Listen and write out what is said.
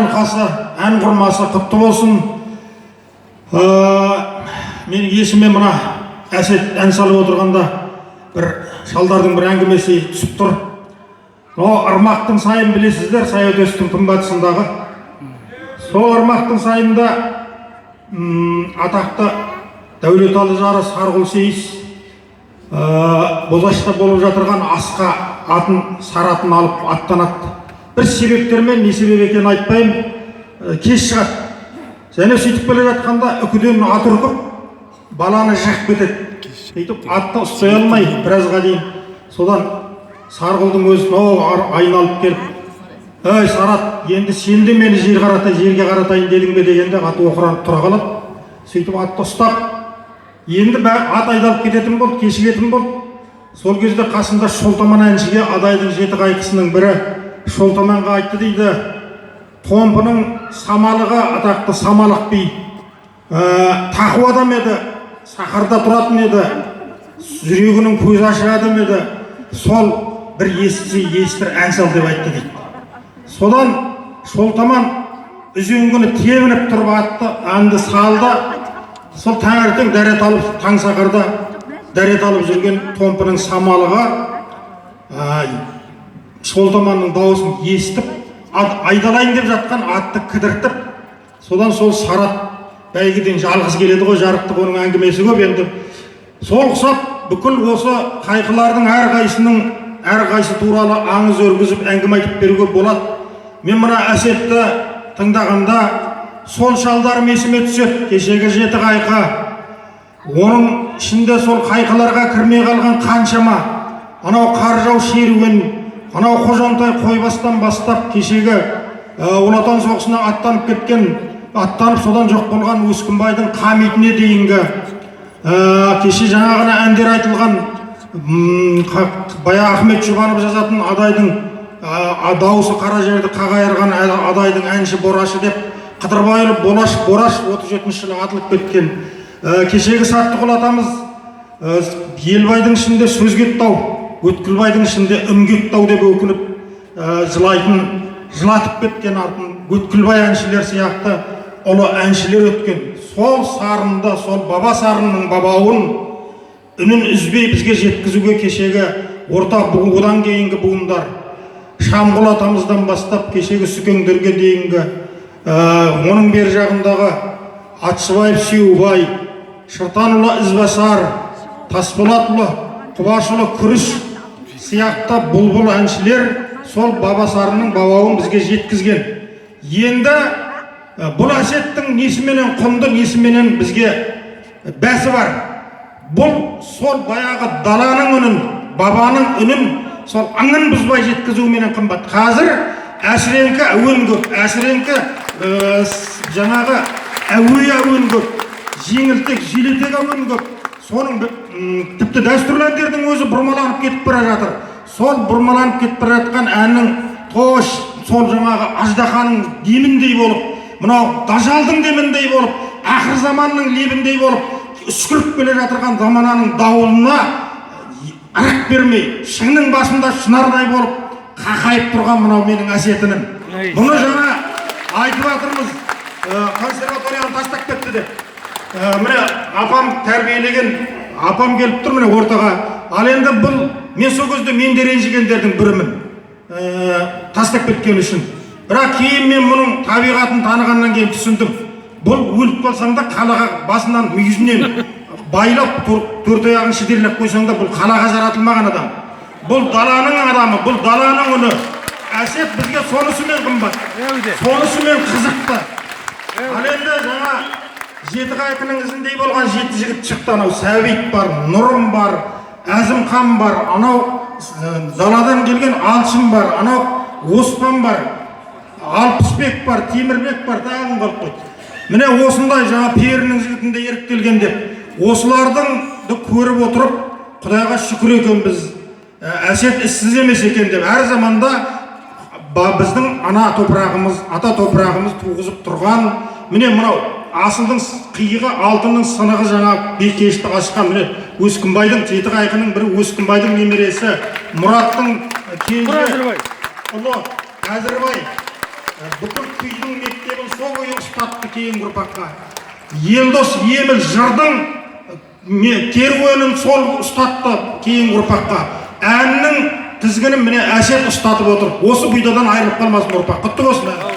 Жарылқасы, ән құрмасы құтты болсын. Менің есіме мына Әсет ән салып отырғанда бір шалдардың бір әңгімесі түсіп тұр. О, Ырмақтың сайын білесіздер, Саяөтестің күнбатысындағы. Сол Ырмақтың сайында атақты Дәулеталы жары Сарғұл сейіс Бозашта болып жатырған асқа атын, саратын алып аттанады. Бір себептермен, не себеп екенін айтпаймын, кеш шығады. Және сөйтіп келе жатқанда үкіден ат үркіп, баланы жығып кетеді. Сөйтіп атты ұстай алмай біразға дейін. Содан Сарғұлдың өзі айналып келіп: «Ей, Сарат, енді сен де мені жер қарата, жерге қаратайын дедің бе?» — дегенде, аты оқыранып тұра қалады. Сөйтіп атты ұстап, енді ат айдалып кететін болды, кешігетін болды. Сол кезде қасында Шолтаман әншіге, Адайдың жеті қайқысының бірі Шолтаманға айтты дейді: «Томпының Самалығы, атақты Самалық би, тақуа адам еді, сахарда тұратын еді, жүрегінің көзі ашық адам еді, сол бір естісе естір, ән сал», — деп айтты дейді. Содан Шолтаман үзеңгіні тебініп тұрып атты, әнді салды. Сол таңертең дәрет алып, таң сақарда дәрет алып жүрген Томпының Самалығы Шолтаманның дауысын естіп, айдалайын деп жатқан атты кідіртіп, содан сол Сарат бәйгеден жалғыз келеді ғой жарықтық, оның әңгімесі көп енді. Сол құсап бүкіл осы қайқылардың әрқайсының, әрқайсы туралы аңыз өргізіп, әңгіме айтып беруге болады. Мен мына Әсетті тыңдағанда сол шалдарым есіме түседі, кешегі жеті қайқы. Оның ішінде сол қайқыларға кірмей қалған қаншама, анау Қаржау Шеруен, анау Қожантай Қойбастан бастап, кешегі Ұлы Отан соғысына аттанып кеткен, аттанып содан жоқ болған Өскінбайдың Қамитіне дейінгі, кеше жаңа ғана әндер айтылған, баяғы Ахмет Жұбанов жазатын Адайдың дауысы қара жерді қақ айырған Адайдың әнші Борашы деп Қыдырбайұлы Бораш, Бораш 37 жылы атылып кеткен. Кешегі Саттықұл атамыз, Елбайдың ішінде сөз кетті ау, Өткілбайдың ішінде үн кетті ау деп өкініп, жылайтын, жылатып кеткен артын Өткілбай әншілер сияқты ұлы әншілер өткен. Сол сарында, сол баба сарынның бабауын, үнін үзбей бізге жеткізуге кешегі орта, одан кейінгі буындар, Шамғұл атамыздан бастап кешегі Сүкеңдерге дейінгі, оның бер жағындағы Атшыбаев Сүйеубай, Шыртанұлы Ізбасар, Тасболатұлы, Құбашұлы Күріш сияқты бұлбұл әншілер сол баба сарынның бабауын бізге жеткізген. Енді бұл Әсеттің несіменен құнды, несіменен бізге бәсі бар? Бұл сол баяғы даланың үнін, бабаның үнін, сол ыңын бұзбай жеткізуменен қымбат. Қазір әсіреңкі әуен көп, әсіреңкі жаңағы әуе әуен көп, жеңілтек, желетек әуен көп. Соның тіпті дәстүрлі әндердің өзі бұрмаланып кетіп бара жатыр. Сол бұрмаланып кетіп бара жатқан әннің тош, сол жаңағы аждаһаның деміндей болып, мынау дажалдың деміндей болып, ақыр заманның лебіндей болып үскіріп келе жатырған замананың дауылына ырық бермей, шыңның басында шынардай болып қақайып тұрған мынау менің Әсетінім. Бұны жаңа айтып жатырмыз, консерваторияны тастап кетті деп. Міне, апам тәрбиелеген апам келіп тұр, міне, ортаға. Ал енді бұл мен сол кезде мен де ренжігендердің бірімін, тастап кеткені үшін. Бірақ кейін мен мұның табиғатын танығаннан кейін түсіндім: бұл өліп қалсаң да, қалаға басынан мүйізінен байлап, төрт аяғын шідерлеп қойсаң да, бұл қалаға жаратылмаған адам, бұл даланың адамы, бұл даланың үні. Әсет бізге сонысымен қымбат, сонысымен қызықты. Ал енді жаңа жеті қайқының ізіндей болған жеті жігіт шықты. Анау Сәбит бар, Нұрым бар, Әзімхан бар, анау даладан келген Алшын бар, анау Оспан бар, Алпысбек бар, Темірбек бар, тағы кім қалып қойды? Міне, осындай жаңа перінің жігітіндей еріктелген деп, осылардың көріп отырып, құдайға шүкір екенбіз, Әсет ізсіз емес екен деп. Әр заманда біздің ана топырағымыз, ата топырағымыз туғызып тұрған, міне, мынау асылдың қиығы, алтынның сынығы, жаңа бекешті ашқан, міне, Өскінбайдың, жеті қайқының бірі Өскінбайдың немересі, Мұраттың кенже Әзірбай. ұлы Әзірбай. Бүкіл күйдің мектебін сол күйі ұстатты кейінгі ұрпаққа. Елдос Еміл жырдың керуенін сол ұстатты кейінгі ұрпаққа. Әннің тізгінін, міне, Әсет ұстатып отыр. Осы бұйдадан айырылып қалмасын ұрпақ. Құтты болсын, ән.